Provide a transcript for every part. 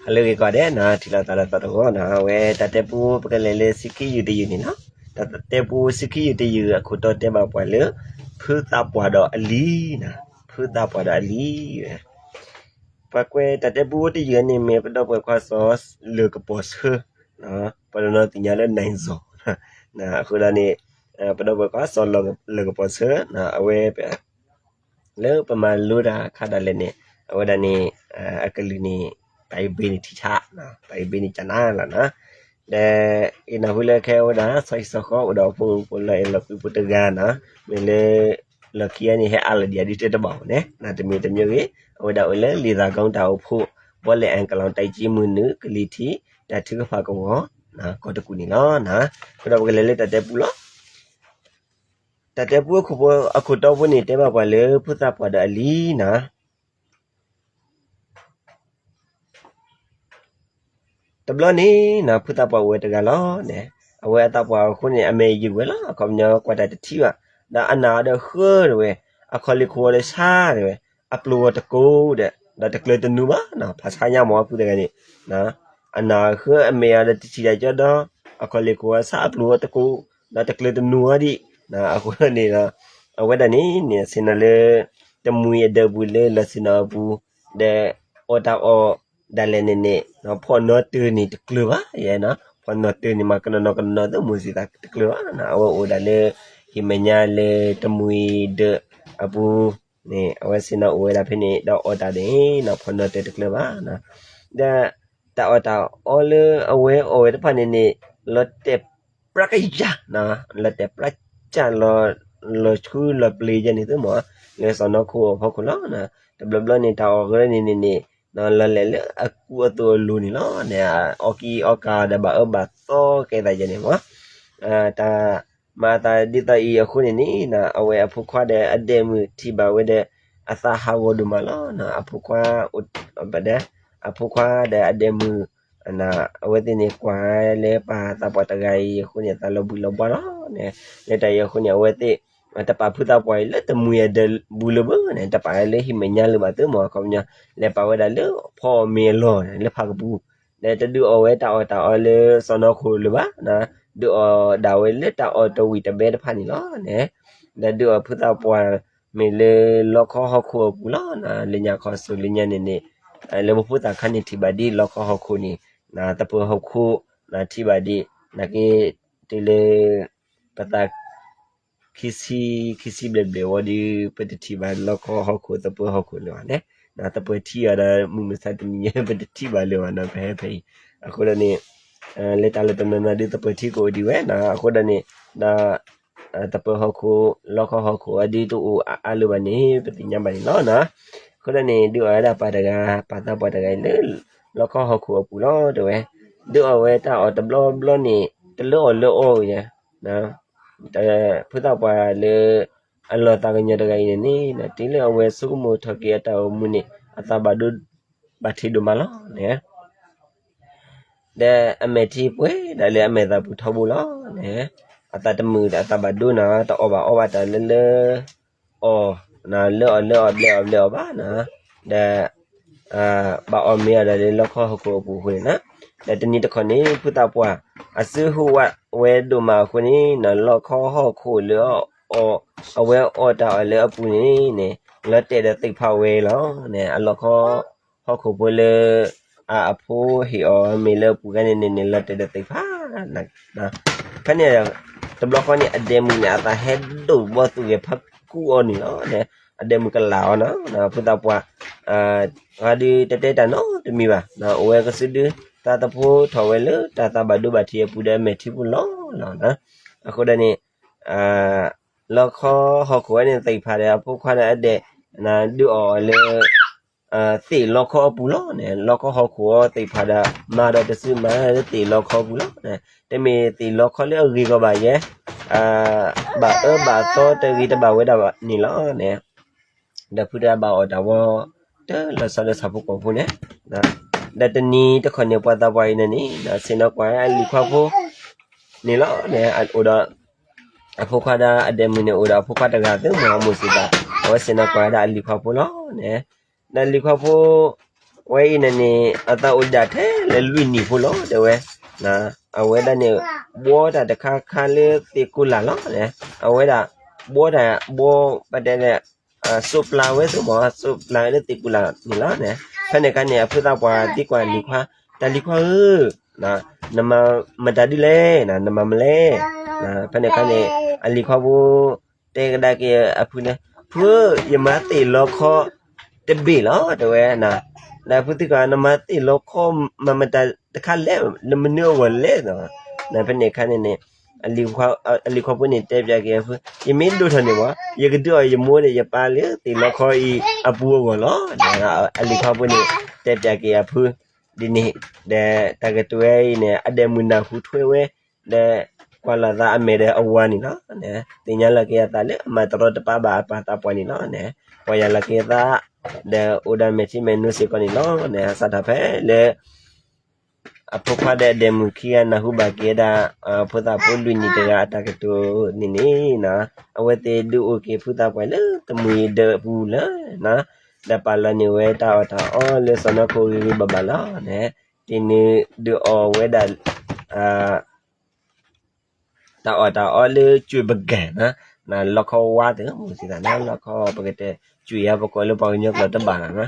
ဟါလၢအဂ့ၤကိးဂၤဒဲးနီၤ, ထံၣ်လိာ်သးဒီးသီတဂီၤနီၤ, အဝဲတၢ်တဲပူပကလဲၤလၢဆံခံယုၢ်တယုၢ်န့ၣ်လီၤ. တၢ်တဲပူဆံခံယုၢ်တယုၢ်အခိၣ်တီတဲဘၣ်ပှၤလၢ ဖုသးပှၢ်ဒီးအလံၤနီၤ, ဖုသးပှၢ်ဒီးအလံၤ ပှၤကွဲးတၢ်တဲပူတယုၢ်န့ၣ်မ့ၢ်ပဒီပုၢ်ဝဲၢ်ခွါစီၤလၢၢ်ကပီၤဆၢ, ပှၤတနီၤသ့ၣ်ညါလၢ နၢၣ်စီၤ, အဃိဒီးန့ၣ် ပဒီပုၢ်ဝဲၢ်ခွါစီၤလၢၢ်ကပီၤဆၢ အဝဲ လၢပမၤလိတၢ်အခါဒၣ်လဲာ်န့ၣ် အဝဲဒၣ်န့ၣ် အကလုၢ်န့ၣ် တၢ်အံၤဘ့န့ၣ်ထံဆး, တၢ်အံၤဘ့န့ၣ်ကနၤလီၤနီၤ, ဒီးအံၤနၢ်ဟူလၢခဲအိၣ်ဒၣ် ဆီဟံၣ်ဆီဃီအိၣ်ဒီးအဖိမုၣ်ဖိလီၤအဲၣ်လီၤကွံဖိတဂၤနီၤ, မ့ၢ်လၢ လီၢ်ခံအံၤန့ၣ် ဟဲအါလီၤဒံးအဒုတဲတဘၣ်အီၤန့ၣ် တမံၤတမံၤဂ့ၤ, အဝဲဒၣ်အိၣ်လၢလံာ်သၢ်ကီတၢ်အိၣ်ဖှိၣ် ဘီလဲၣ်အၣ်ကလီၤ တၢ်ကံမုၢ်နုာ် ကလံၤထံး တၢ်ထုကဖၣ်ကဝီၤ ကီၢ်တကူၣ်န့ၣ်လီၤ. အဃိဒီးပကလဲၤလၢတၢ်တဲပူလီၤ. တၢ်တဲပူအခိၣ်တီဖိန့ၣ် တဲဘၣ်ပှၤလၢ ဖုသးပှၢ်ဒီးအလံၤနီၤ. တဘျီန့ၣ်နီၤ ဖုသးပှၢ်အိၣ်ဝဲတဂၤလီၤန့ၣ်, အဝဲအသးပှၢ်အဃိန့ၣ် အမဲာ်ယံာ်ဝဲလီၤ, အခီပညီကွၢ်တၢ်တထံၣ်ဘၣ်, ဒီးအနၢ်အီၤဒီးဃၢတဝဲ, အခီၣ်လ့ၣ်ခိၣ်ဝီၤဒီးဆါတဝဲ, အပျိၤဝီၤတကိးဒီး ဒီးတကျၢၤတနူဘၣ်နီၤ, ဖးဆါညါမ့ၢ်အပုၢ်တဂၤန့ၣ် အနၢ်ဃၢအမဲာ်အီၤဒီးတထံၣ်တၢ်ကၠီဒီး အခီၣ်လ့ၣ်ခိၣ်ဝီၤဆါအပျိၤဝီၤတကိး, ဒီးတကျၢၤတနူအီၤဒံး, အဃိန့ၣ်ဒီး အဝဲဒၣ်န့ၣ်န့ၣ် ဆ့ၣ်နီၤလၢ တမှံၤအဒၢးပူၤလၢလီၢ်ဆ့ၣ်နီၤအပူၤ, ဒီးအီၣ်တၢ်အီၣ်ဒၣ်လဲာ်န့ၣ်န့ၣ် ဖီၣ်နီတၢၤန့ၣ်တကျၢၤဘၣ်ယဲနီၤ, ဖီၣ်နီတၢၤန့ၣ် မၤကနီၤနီၤကနီၤနီၤ သုမိၢ်စံးသးတကျၢၤဘၣ်နီၤ, အဝဲအိၣ်ဒၣ်လၢ ဟံၣ်မဲာ်ညါလၢတမှံၤဒၢးအပူၤန့ၣ် အဝဲဆ့ၣ်နီၤအိၣ်ဝဲဒၣ်ဖဲန့ၣ် ဒီးအီၣ်တၢ်ဒၣ်န့ၣ်နီၤ ဖီၣ်နီတၢၤတကျၢၤဘၣ်နီၤ, ဒီး တၢ်အီၣ်တၢ်အီလၢအဝဲအီၣ်ဝဲတဖၣ်န့ၣ်န့ၣ် လီၤတဲာ်ပြးကယၤနီၤ, လီၤတဲာ်ပြးကၢ်လီၤ, လီၤဆှုလီၤပျ့ၤယဲန့ၣ်သုမ့ၢ် လၢစီၢ်နီၤခိၣ်အဖီခိၣ်လီၤ. တဘျီဘျီန့ၣ် တၢ်အီၣ်ဂၢၢ်န့ၣ်န့ၣ်န့ၣ် လီၤလဲၤလၢအကူအသိးအလိၤန့ၣ်လီၤန့ၣ်, အီၣ်ကံအီၣ်ကၢဒီးဘၣ်အၢဘၣ်သီကဲသးယဲန့ၣ်မ့ၢ် တၢ်မၤအသးဒ်သိးအံၤအဃိန့ၣ်န့ၣ် အဝဲအဖိခွါဒီးအဒဲးမုၣ်ထံၣ်ဘၣ်ဝဲဒီး အသးဟးဂီၤဒိၣ်မးလီၤ. အဖိခွါ ပဒဲ အဖိခွါဒီးအဒဲးမုၣ် အဝဲသ့ၣ်န့ၣ် ကွၢ်လၢပၢ်သးပှၢ်တဂၤအံၤအဃိန့ၣ် သးလီၤဘှံးလီၤဘှါလီၤန့ၣ်, လၢတၢ်အံၤအဃိန့ၣ် အဝဲသ့ၣ် တပာ်ဖုသးပှၢ်အံၤလၢတမှံၤအဒၢးပူၤလၢၤဘၣ်န့ၣ်, တပာ်လၢဟံၣ်မဲာ်ညါလၢၤဘၣ်သုမ့ၢ် အခီပညီ လဲၤပာ်ဝဲဒၣ်လၢဖီအီၣ်မ့ၤအလီၢ်န့ၣ် လၢဖးကပူၤ, ဒီးတဒုးအီၣ်ဝဲတၢ်အီၣ်တၢ်အီလၢစီၢ်နီၤခိၣ်လၢၤဘၣ်, ဒုးအီၣ်ဒၣ်ဝဲလၢတၢ်အီၣ်တဝံၣ်တဘဲတဖၣ်န့ၣ်လီၤန့ၣ်, ဒီးဒုးအီၣ်ဖုသးပှၢ်မ့ၢ်လၢလီခီဟီၣ်ခိၣ်အပူၤလီၤ. လၢညါခီစိၤလၢညါန့ၣ်န့ၣ် လၢပဖိသၣ်ခါန့ၣ်ထံၣ်ဘၣ်ဒ်လီခီဟီၣ်ခိၣ်န့ၣ် သပၢၤဟီၣ်ခိၣ် ထံၣ်ဘၣ်ဒ် နာ်က့ တုၤလၢ ပသး ခံဆံ ခံဆံဘျဲၣ်ဘျဲၣ်ဝံၤဒီး ပတထံၣ်ဘၣ်လီခီဟီၣ်ခိၣ်သပၢၤဟီၣ်ခိၣ်လၢၤဘၣ်န့ၣ်, သပၢၤထံအီၤဒီးမုၢ်မဆါတနံၤညါ ပတထံၣ်ဘၣ်လၢၤဘၣ်နီၤ ပဟဲဖဲအံၤ, အဃိဒီးန့ၣ် လၢတၢ်လၢတနီၤနီၤဒ်သပၢၤထံကအိၣ်ဒံးဝဲနီၤ အဃိဒီးန့ၣ် ဒီး သပၢၤဟီၣ်ခိၣ် လီခီဟီၣ်ခိၣ်အီၤဒ်တအိၣ်အါလၢၤဘၣ်န့ၣ် ပသ့ၣ်ညါဘၣ်န့ၣ်လီၤနီၤ. အဃိဒီးန့ၣ် ဒုးအီၣ်ဝဲဒၣ်ပၢ်တဂၤ ပၢ်သးပှၢ်တဂၤအံၤလၢ လီခီဟီၣ်ခိၣ်အပူၤလီၤတဲဝဲ, ဒုးအီၣ်ဝဲတၢ်အီၣ်တဘျီဘျီန့ၣ် တလၢအီၣ်လၢအီဝဲ ဖုသးပှၢ်လၢ အလီၤသးကညီၤတဂၤအံၤန့ၣ်န့ၣ် တုၤလၢအဝဲဆိကမိၣ်ထီၣ်က့ၤအတၢ်အိၣ်မူန့ၣ် အသးဘၣ်ဒိဘၣ်ထံးဒိၣ်မးလီၤန့ၣ် ဒီးအမဲာ်ထံပှဲၤဒၣ်လၢအမဲာ်သၣ်ပူၤထီဘိလီၤန့ၣ်, အသးတမုာ်ဒီးအသးဘၣ်ဒိနီၤ တအီၣ်ဘၣ်အီဘၣ်တၢ်လၢလၢ အီၣ် လၢအီၣ်လၢအီၣ်ဘျဲၣ်အီၣ်ဘျဲၣ်အီၣ်ဘၣ်နီၤ, ဒီး ဘၣ်အီၣ်မ့ၤအီၣ်ဒီးလၢလီခီဟီၣ်ခိၣ်အပူၤအဃိန့ၣ်နီၤ, ဒီးတနံၤတခီန့ၣ် ဖုသးပှၢ် အစုဟူးဝးဝဲဒိၣ်မးအဃိန့ၣ်နီၤ လီခီဟီၣ်ခိၣ်လၢအီၣ် အဝဲအီၣ်တၢ်အီၣ်လၢအပူၤန့ၣ်န့ၣ် လီၤတဲာ်ဒီးသ့ၣ်ဖးဝဲလီၤန့ၣ် အလီခီ ဟီၣ်ခိၣ်ဖိလၢ အဖိဟ့ၣ်အီၤမ့ၤလၢအပူၤဂၤန့ၣ်န့ၣ်န့ၣ် လီၤတဲာ်ဒီးသ့ၣ်ဖး ဖဲန့ၣ် တဘျီဃီန့ၣ် အဒဲမုၣ်န့ၣ် အသးဟဲဒိၣ်ဘီသူၣ်ဂဲၤဖးကူအီၤန့ၣ်လီၤန့ၣ်, အဒဲမုၣ်ကလာ်အီၤနီၤ ဖုသးပှၢ် ဂၤဒုးတတဲတၢ်နီတမံၤဘၣ် အိၣ်ဝဲကစုဒု သးသဖှိထီၣ်ဝဲလၢတၢ်သးဘၣ်ဒိဘၣ်ထံးအပူၤဒီးအမဲာ်ထံပူၤလီၤလီၤ အဃိဒီးန့ၣ် လီခီဟီၣ်ခိၣ်ဝဲန့ၣ်သ့ၣ်ဖးဒီးအဖိခွါဒီးအဒဲး ဒုးအီၣ်အီၤလၢ သ့ၣ်လီခီအပူၤလီၤန့ၣ် လီခီဟီၣ်ခိၣ်အီၤသ့ၣ်ဖးဒီး မၤဒီးတစုမၤလၢသ့ၣ်လီခီပူၤလီၤန့ၣ် တမ့ၢ်သ့ၣ်လီခီလၢအဂ့ၤဂီၤဘၣ်ယဲ ဘၣ်အၢဘၣ်သီတဂ့ၤတဘၣ်ဝဲဒၣ်ဘၣ်န့ၣ်လီၤန့ၣ် ဒီးဖုတဂၤဘၣ်အီၣ်တၢ်ဝီ တလီၤဆီလၢဆၣ်ဖိကီၢ်ဖိန့ၣ် ဒီးတနံၤတခီန့ၣ် ပှၤသးပှၢ်အံၤန့ၣ်န့ၣ် ဆ့ၣ်နီၤကွၢ်အလံၤခွါဖိ န့ၣ်လီၤန့ၣ် အိၣ်ဒီး အဖိခွါဒီးအဒဲမုၣ်န့ၣ် အိၣ်ဒီးအဖိခွါတဂၤသုမ့ၢ်အမိၢ်စံးသး အဝဲဆ့ၣ်နီၤကွၢ်ဝဲဒၣ်အလံၤခွါဖိလီၤန့ၣ် ဒီးလံၤခွါဖိ ဝဲအံၤန့ၣ်န့ၣ် အသးအိၣ်ဒၣ်ထဲလၢလွံၢ်နံၣ်ဖိလီၤ တဲဝဲ. အဝဲဒၣ်န့ၣ် ဘှီတၢ်တခါခါလၢသ့ၣ်ကိးလၢ်လီၤ. အဝဲဒၣ် ဘှီတၢ် ဘှီ ပတဲလဲၣ် စိးပျၢ်ဝဲသိးမး စိးပျၢ်ဝဲလၢသ့ၣ်ကိးလၢ်န့ၣ်လီၤ. ဖဲန့ၣ်အခါန့ၣ် အဖုသးပှၢ်သံကွၢ်လံၤခွါ, တၢ်လံၤခွါဧၢ, နမၤမတၤဒ်လဲၣ်, နမၤမလဲၣ်. ဖဲန့ၣ်အခါန့ၣ် အလံၤခွါဖိ တဲကဒါက့ၤအဖုလၢ ဖုဧၢ, ယမၤသ့ၣ်လီခီတဘ့ၣ်လီၤ တဲဝဲ. ဒီးဖုသံကွၢ် နမၤသ့ၣ်လီခီ မၤမတၤတခါလဲၣ်, လၢမနုၤအဂီၢ်လဲၣ်. ဖဲန့ၣ်အခါန့ၣ်န့ၣ် အလံၤခွါဖိန့ၣ်တဲပၠးက့ၤအဖု, ယမ့ၢ်ဒိၣ်ထီၣ်န့ၣ်မး ယကဒုးအီၣ်ယမိၢ်ဒီးယပၢ်လၢသ့ၣ်လီခီအံၤအပူၤအဂီၢ်လီၤ. အလံၤခွါဖိန့ၣ် တဲပၠးက့ၤအဖု ဒ်န့ၣ် ဒီးတၢ်ကတိၤဝဲအံၤန့ၣ် အဒဲးမုၢ်နၢ်ဟူထွဲဝဲ ဒီးကွၢ်လီၤသးအမဲာ်ဒီးအဝၤန့ၣ်လီၤ. သ့ၣ်ညါလီၤက့ၤအသးလၢအမၤတရီတပါဘၣ်အပၢ်သးပှၢ်န့ၣ်လီၤ. ပီၢ်ယၢ်လီၤက့ၤအသး ဒီးအိၣ်ဒီးမဲာ်ထံမဲာ်နိစ့ၢ်ကီးန့ၣ်လီၤ. စးထီၣ်ဖဲလၢ အဖိခွါဒီးအဒဲးမုၢ်ခံဂၤနၢ်ဟူဘၣ်က့ၤဝဲဒၣ် ဖိသၣ်ဖိလွံၢ်နံၣ်တဂၤအတၢ်ကတိၤန့ၣ်န့ၣ် အဝဲသ့ၣ်ဒုးအိၣ်က့ၤဖုသးပှၢ်လၢတမှံၤဒၢးအပူၤလၢ ဒီးပာ်လီၤန့ၢ်ဝဲတၢ်အီၣ်တၢ်အီလၢစီၢ်နီၤခိၣ်ဂ့ၤဂ့ၤဘၣ်ဘၣ်လီၤ. တနံၤဒုးအီၣ်ဝဲဒၣ် တၢ်အီၣ်တၢ်အီလၢ ကၠူၣ်ပကဲၣ် လီခီဝါသ့ၣ် မုၢ်သံသးန့ၣ် လီခီပကတဲ ကၠူၣ်ယါပကိးလၢပှၤကညီကျိာ်တဘၣ်လီၤ.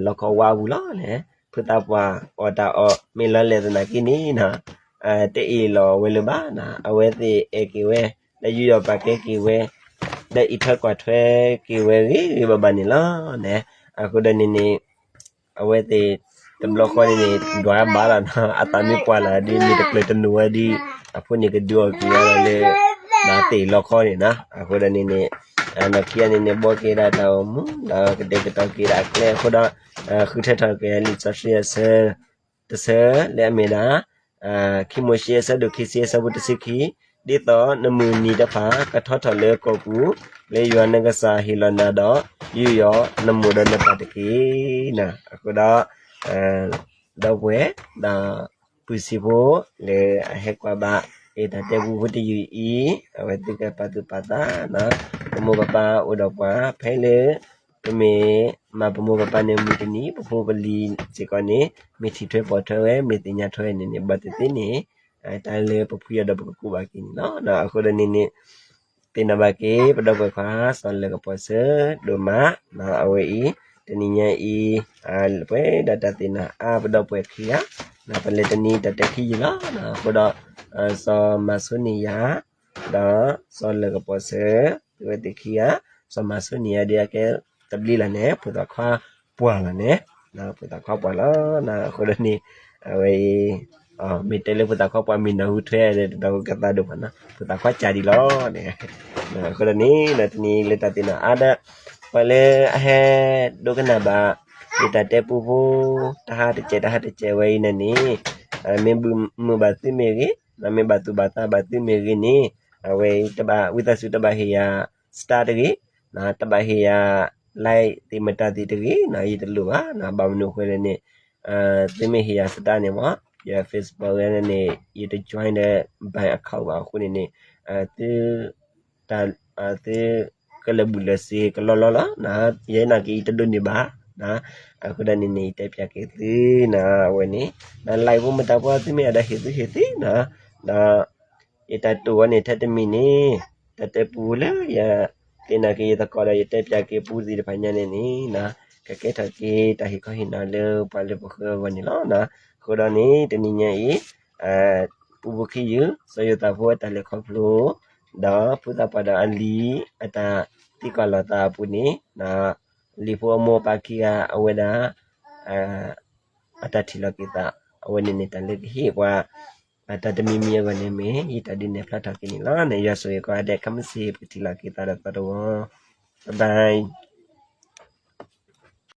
လီခီဝါပူၤလီၤန့ၣ် ဖုသးပှၢ်အီၣ်တၢ်အီၣ် မ့ၢ်လီၤလဲၣ်သနာ်က့န့ၣ် တအ့ၣ်လီၤဝဲလၢၤဘၣ်. အဝဲသ့ၣ်အဲၣ်က့ၤဝဲ ဒီးယူးယီၣ်ပာ်ကဲက့ၤဝဲ ဒီးအံးထွဲကွၢ်ထွဲက့ၤဝဲဂ့ၤဂ့ၤဘၣ်ဘၣ်န့ၣ်လီၤ. အဃိဒီးန့ၣ်န့ၣ် အဝဲသ့ၣ်တဘျီဃီန့ၣ်န့ၣ် ဒွးဘၣ်လီၤနီၤ အသးမ့ၢ်ပှၢ်လီၤဒီး မ့ၢ်တကျၢၤတနူၤဝဲဒီး အဖိန့ၣ်ကဒုးအီၣ်က့ၤဝဲလၢ သ့ၣ်လီခီန့ၣ်နီၤ. အဃိဒီးန့ၣ်န့ၣ် နီၢ်ခံဂၤန့ၣ်န့ၣ် ဘှီက့ၤဒၣ်တၢ်အိၣ်မူ ဒီးကတဲာ်ကတီၤက့ၤဒၣ်အကျဲအဃိဒီး ဃုထၢထီၣ်က့ၤလံာ်စီဆှံအဆၢ တဆၢလၢအမ့ၢ်ဒၣ် ခံမိၤၡ့အဆၢဒိၣ်ခံဆံအဆၢဖိတဆံခံ, ဒ်သိးနမုၢ်နံၤတဖၣ် ကထီထီၣ်လၢကီၢ်ပူၤ လၢယွၤနကစၢ်ဟ့ၣ်လီၤနၤဒီး ယူးယီၣ်နမိၢ်ဒီးနပၢ်တက့ၢ်. အဃိဒီး ဒီပုၢ်ဝဲၢ် ဒီးပုၢ်ဆံးဖိ လၢအဟဲကွၢ်ဘၣ် ယတၢ်တဲပူဖိတယုၢ်အံၤ အဝဲသ့ၣ်ကပာ်သူၣ်ပာ်သး ပမိၢ်ပပၢ်အိၣ်ဒီးပှၤ ဖဲလၢ ပမ့ၢ်မၤပမိၢ်ပပၢ်န့ၣ်မုၢ်တနံၤ ပဖိပလံၤစ့ၢ်ကီးန့ၣ် မ့ၢ်ထံၣ်ထွဲပိာ်ထွဲဝဲ မ့ၢ်သ့ၣ်ညါထွဲဝဲန့ၣ်န့ၣ် ဘၣ်သ့ၣ်သ့ၣ်န့ၣ် တၢ်လၢပဖှံအီၤဒီးပကကူးဘၣ်က့ၤန့ၣ်လီၤ. အဃိဒီးန့ၣ်န့ၣ် သ့ၣ်နီၣ်ဘၣ်က့ၤ ပဒီပုၢ်ဝဲၢ်ခွါ စီၤလၢၢ်ကပီၤစၢၤဒိၣ်မး အဝဲအံၤ တနံၤညါအံၤ ပှဲၤဒီးတၢ်သ့ၣ်နီၣ်အါ ပဒီပုၢ်ဝဲၢ်ခံဂၤ ပလဲၤတနံၤတၢ်တဲခံယုၢ်လီၤ. အဃိဒီး စီၤမၤဆိနံၤယၤ ဒီးစီၤလၢၢ်ကပီၤစၢၤ ဝဲသ့ၣ်ခံဂၤ စီၤမၤဆိနံၤယၤဒ်အကဲတဘျ့လီၤန့ၣ် ဖိသၣ်ခွါပှၢ်လီၤန့ၣ် ဖိသၣ်ခွါပှၢ်လီၤ. အဃိဒီးန့ၣ် အဝဲအံၤ မ့ၢ်တဲလၢဖိသၣ်ခွါပှၢ်မ့ၢ်နၢ်ဟူထွဲဒီး တၢ်ကသးဒိၣ်မးနီၤ ဖိသၣ်ခွါကၢ်ဒံးလီၤန့ၣ်. အဃိဒီးန့ၣ် တနံၤလၢတၢ်သ့ၣ်နီၣ်အါဒီး ပှၤလၢအဟဲဒိကနၣ်ဘၣ် ယတၢ်တဲပူဖိ တဟါတစဲးတဟါတစဲးဝဲအံၤန့ၣ်န့ၣ် မ့ၢ်ဘုးမုာ်ဘၣ်သုမ့ၢ်ဂ့ၤ, မ့ၢ်ဘၣ်သူၣ်ဘၣ်သးဘၣ်သုမ့ၢ်ဂ့ၤန့ၣ် အဝဲအံၤတဘၣ် ဝံသးစူၤတဘၣ်ဟ့ၣ်ယၤ star တဂ့ၤ, တဘၣ်ဟ့ၣ်ယၤ like သ့ၣ်မတၤသ့ၣ်တဂ့ၤ, ယတလိၣ်ဘၣ်, ဘၣ်မနုၤအဃိလဲၣ်န့ၣ် သုမ့ၢ်ဟ့ၣ်ယၤ star န့ၣ်မ့ၢ် ယ Facebook ဝဲန့ၣ် ယတ join ဒီး bank account ဘၣ်အဃိန့ၣ်န့ၣ် သု တၢ် သုကလၢာ်ဘူၣ်လၢာ်စ့ကလီလီလီၤ, ယဲနာ်က့ၤယတဒိးန့ၢ်ဘၣ်, အဃိဒီးန့ၣ်န့ၣ် ယတဲပၠးက့ၤသုနီၤ အဝဲန့ၣ် ဒီး like ဖိမတၤဖိ သုမ့ၢ်အဲၣ်ဒိးဟ့ၣ်သုဟ့ၣ်သုနီၤ, ဒီး ယတၢ်တိၢ်ဝဲန့ၣ်ထဲတမံၤန့ၣ် တၢ်တဲပူလၢယ သ့ၣ်နီၣ်က့ၤယသကိးဒီး ယတဲပၠးက့ၤပူသ့ၣ်တဖၣ်ညါန့ၣ်န့ၣ် ကကဲထီၣ်က့ၤတၢ်ဟ့ၣ်ခီဟ့ၣ်နီၤလၢပှၤလၢပဃၢၤအဂီၢ်န့ၣ်လီၤ. အဃိဒီးန့ၣ် တနံၤညါအံၤ ပူဖိခံယုၢ် စီၤယိၤသးဖိအတၢ်လဲၤခီဖျိ ဒီးဖုသးပှၢ်ဒီးအလံၤ အတၢ်သံကွၢ်လီၤသးအပူၤန့ၣ် လံၤဖိအမိၢ်အပၢ်ခံဂၤအဝဲဒၣ် အတၢ်ထံၣ်လီၤက့ၤသး အဝဲန့ၣ်န့ၣ် တၢ်လၢကဟ့ၣ်ပှၤ တၢ်တမံၤမံၤအဂီၢ်န့ၣ်မ့ၢ် ယတၢ်ဒုးနဲၣ်ဖျါထီၣ်က့ၤန့ၣ်လီၤ. ယွၤဆိၣ်ဂ့ၤကိးဂၤဒဲး ခဲမုၢ်ဆ့ၣ်ပကထံၣ်လီၤက့ၤသးဒီးသီတဝီ bye bye.